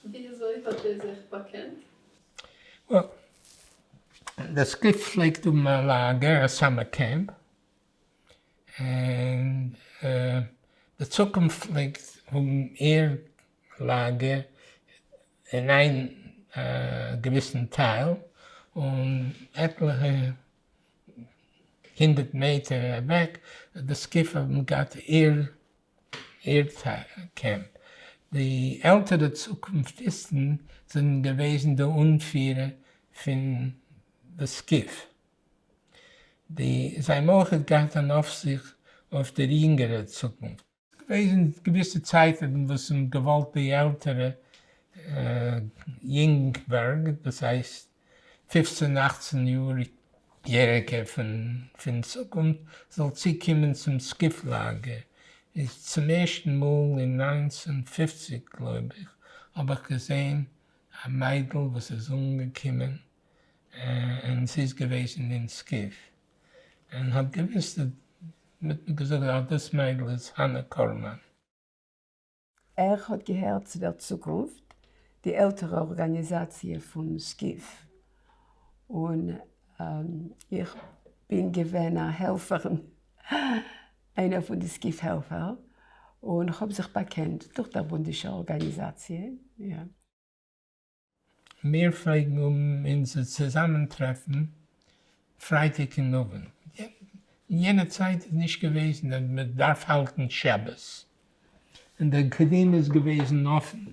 וויאזוי האט איר זיך באקענט? Well, די סקיף פלעגט האבן א לאגער, א summer camp, און די צוקונפט פלעגט האבן איר לאגער אין איין געוויסן טייל, און עטליכע הונדערט מעטער אוועק די סקיף האבן געהאט איר איר קעמפ. די עלטערע צוקונפטיסטן זענען געוועזן די אנפירער פון די סקיף. די זיי האבן אויך געהאט אן אויפזיכט אויף דער יונגערער צוקונפט. געוועזן געוויסע צייטן וואס האבן געוואלט די עלטערע יונגווארג, דאס הייסט פופצן אכצן יאר יעריגע פון צוקונפט זאל צוקומען צום סקיף לאגער, איז צום ערשטן מאל אין 1950 גלויב איך האב איך געזען א מיידל וואס איז אנגעקומען און זי איז געוועזן אין סקיף און האט געוויסט מ'האט מיר געזאגט אז דאס מיידל איז האנא קורמאן. ער האט געהערט צו דער צוקונפט, די עלטערע ארגאניזאציע פון סקיף, און איך בין געווען א העלפערין, איינער פון די סקיף העלפער, און כ'האב זיך באקענט דורך דער בונדישער ארגאניזאציע. מיר פלעגן האבן אונזער צוזאמענטרעפן פרייטאג אין אווענט. אין יענע צייט איז נישט געוועזן אז מען דארף האלטן שבת, און דער קדימה איז געוועזן אפן,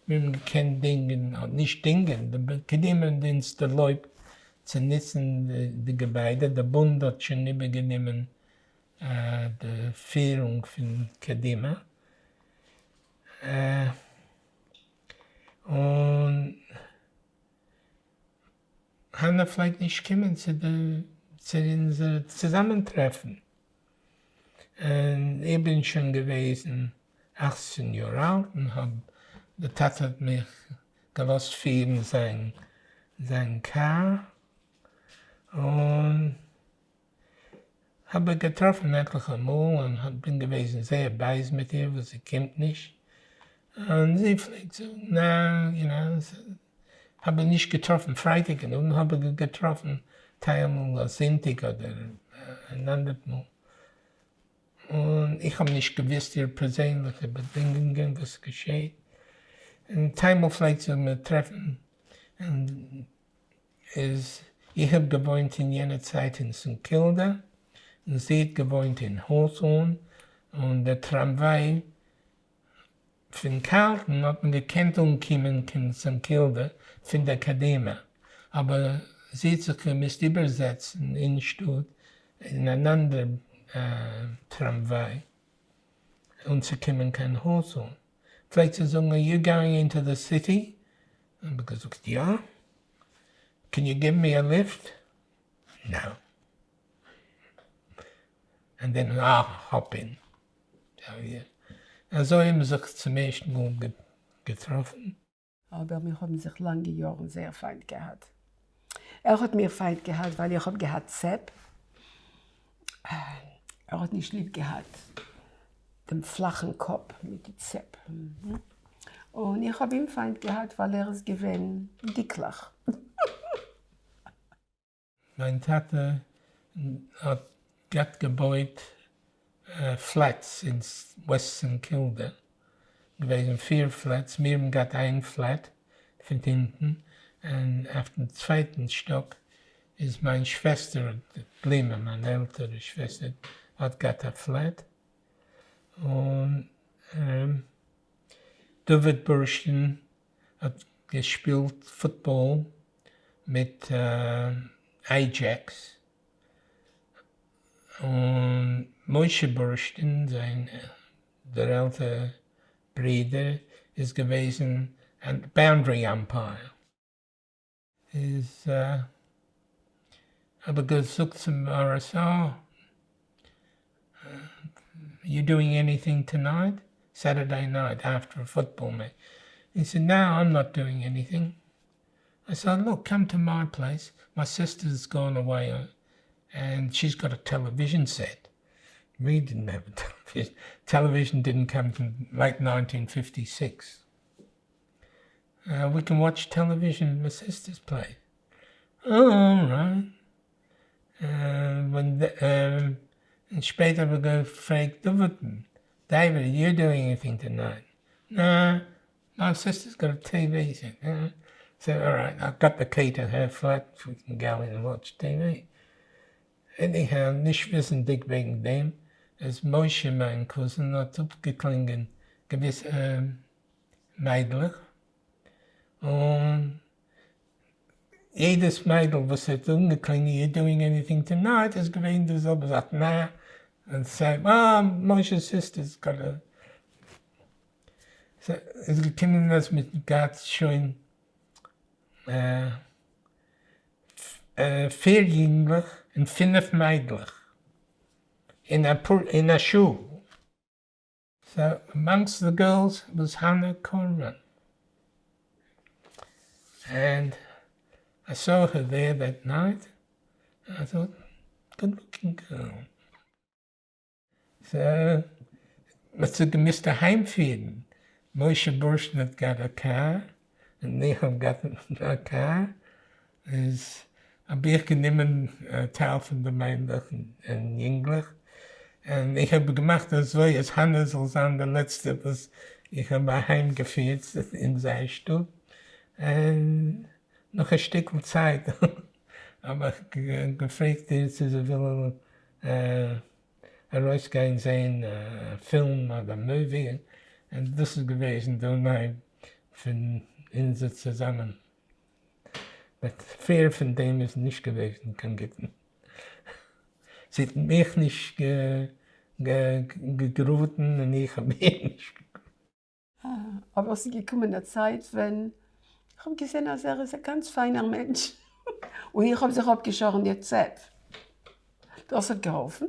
מיר האבן געקענט דינגען, נישט דינגען, די קדימה האט אונז דערלויבט צו נוצן די געביידע, די בונד האט שוין איבערגענומען די פירונג פון קדימה. און האנא פלעגט נישט קומען צו די צו אונזער צוזאמענטרעפן, און איך בין שוין געוועזן 18 יאר אלט און האב, די טאטע האט מיך געלאזט פירן זיין זיין קאר, און האב איר געטראפן עטליכע מאל און בין געוועזן זייער בייז מיט איר וואס זי קומט נישט, און זי פלעגט זאגן ניין יו נאו, האב איר נישט געטראפן פרייטאג אין אוונט, האב איר געטראפן טיילמאל א זונטאג אדער אן אנדערט מאל, און איך האב נישט געוויסט איר פערזענליכע באדינגונגען וואס געשעט, און טיילמאל פלעגט זי מיר טרעפן און איז איך האב געוואוינט אין יענע צייט אין סט קילדא, און זי האט געוואוינט אין האוטארן, און דער טראמוויי פון קארלטאן האט מען געקענט אנקומען קיין סט קילדא פון דער קדימה, אבער זי האט זיך געמוזט איבערזעצן אין שטאט אין אן אנדער טראמוויי אנצוקומען קיין האוטארן. פלעגט זי זאגן, are you going into the city? האב איך געזאגט יא. Can you give me a lift? No. And then I'll hop in. אזוי האבן זיך צום ערשטן מאל געטראפן. אבער מיר האבן זיך לאנגע יארן זייער פיינט געהאט. ער האט מיר פיינט געהאט ווייל איך האב געהאט צעפ. ער האט נישט ליב געהאט דעם פלאכן קאפ מיט די צעפ. און איך האב אים פיינט געהאט ווייל ער איז געווען דיקלעך. מיין טאטע האט געהאט געבויט flats אין וועסט סט קילדע, געוועזן פיר flats, מיר האבן געהאט איין flat פון אונטן, און אויף דעם צווייטן שטאק איז מיין שוועסטער בלימע, מיין עלטערע שוועסטער האט געהאט א flat, און דוד בורשטין האט געשפילט פוטבאל מיט איידזשעקס, און משה בורשטין זיין דער עלטער ברודער איז געוועזן א boundary umpire. איז האב איך געזאגט צום RSO, you doing anything tonight? Saturday night after football match. He said, no, I'm not doing anything. I said, look, come to my place. My sister's gone away and she's got a television set. We didn't have a television. Television didn't come till late 1956. We can watch television in my sister's place. Alright. און שפעטער האב איך געפרעגט דוד'ן, David, are you doing anything tonight? Nah, my sister's got a TV set. So alright, I got the key to her flat, we can go in and watch TV. Anyhow, נישט וויסענדיג וועגן דעם, איז משה מיין cousin האט אפגעקלינגען געוויסע מיידלעך, און יעדעס מיידל וואס האט אנגעקלינגען you doing anything tonight איז געווען די זעלבע זאך nah און סיי אה משה'ס sister's got a ס'איז געקומען אז מ'האט געהאט שוין פיר יונגלעך און פינף מיידלעך אין א שעה. So amongst the girls was Hannah Kornman. And I saw her there that night, and I thought, good looking girl. So, מ'האט זי געמוזט אהיימפירן. משה בורשטין האט געהאט א קאר, און איך האב געהאט א קאר, איז האב איך גענומען א טייל פון די מיידלעך און יונגלעך, און איך האב געמאכט אזוי אז האנא זאל זיין די לעצטע וואס איך האב אהיים געפירט אין זייער שטוב, און נאך א שטיקל צייט האב איך געפרעגט איר צו זי וויל ארויסגיין זעהן א פילם אדער movie, און דאס איז געוועזן די אנהייב פון אונזער צוזאמען. But פריער פון דעם איז נישט געוועזן קיין גוטן. זי האט מיך נישט געראטן און איך האב איר נישט געראטן. אבער ס'איז געקומען א צייט ווען איך האב געזען אז ער איז א גאנץ פיינער מענטש, און איך האב זיך אפגעשארן די צעפ. דאס האט געהאלפן.